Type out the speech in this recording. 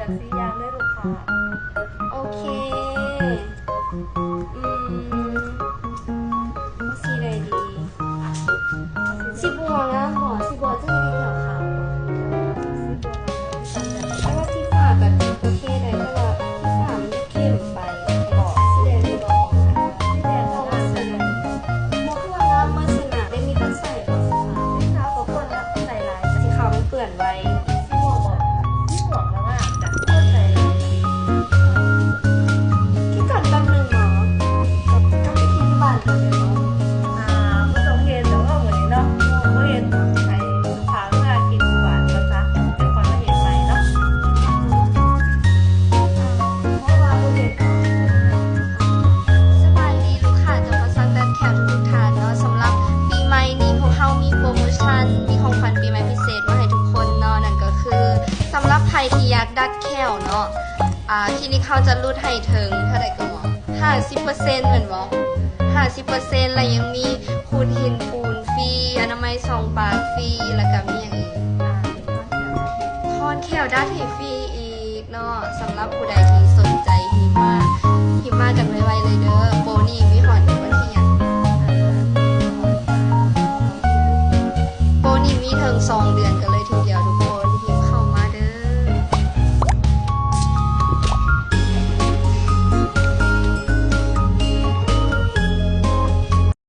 ສີ່ຢ່າງເດີລູກຄ້າ. ໂອເຄ ອືມ ເອົາສີໃດດີ? ສີບົວງາມບໍ່? ສີບົວຈະເຮັດໃຫ້ແຂ້ວຂາວບໍ່? ແຕ່ວ່າສີຟ້າກໍໂອເຄໄດ໋ ແຕ່ວ່າສີຟ້າມັນຈະເຂັ້ມໄປ. ບອກ ຊິໄດ້ຫຼືບໍ່? ສີແດງກໍງາມ ບໍ່ຄືວ່າງາມເໝິດຊັ້ນນະ ໄດ້ມີແຕ່ໃສ່ບໍ່? ສີຂາວກໍຄວນໃສ່ຫຼາຍ ສີຂາວມັນເປື້ອນໄວ. ສີມ່ວງບໍ່? ສີມ່ວງກໍງາມ ຈັກຄວນໃສ່ ຄືກັນກັບໜຶ່ງໝໍ ກັບໄປກິນຢູ່ບ້ານກ່ອນເດີ. ອ່າ ບໍ່ຕ້ອງເຮັດດອກມື້ນີ້ເນາະ ບໍ່ເຮັດດອກ ໃຫ້ລູກຄ້າເມືອກິນຢູ່ບ້ານກ່ອນຊະ ດຽວຄ່ອຍມາເຮັດໃໝ່ເນາະ. ສະບາຍດີລູກຄ້າເຈົ້າພາສັງດັດແຂ້ວທຸກໆທ່ານເນາະ. ສຳລັບປີໃໝ່ນີ້ ພວກເຮົາມີໂປຣໂມຊັນ ມີຂອງຂວັນປີໃໝ່ພິເສດມາໃຫ້ທຸກຄົນເນາະ. ນັ້ນກໍຄື ສຳລັບໃຜທີ່ຢາກດັດແຂ້ວເນາະ ອ່າ ຄລີນິກເຮົາຈະຫຼຸດໃຫ້ເຖິງເທົ່າໃດກໍໝໍ? ຫ້າສິບເປີເຊັນແມ່ນບໍ່? ຫ້າສິບເປີເຊັນ ແລະ ຍັງມີຂູດຫີນປູນຟຣີ ອະນາໄມສອງປາກຟຣີ ແລ້ວກໍມີຫຍັງອີກ? ອ່າ ຄອນແຂ້ວດັດໃຫ້ຟຣີອີກເນາະ. ສຳລັບຜູ້ໃດທີ່ສົນໃຈທີ່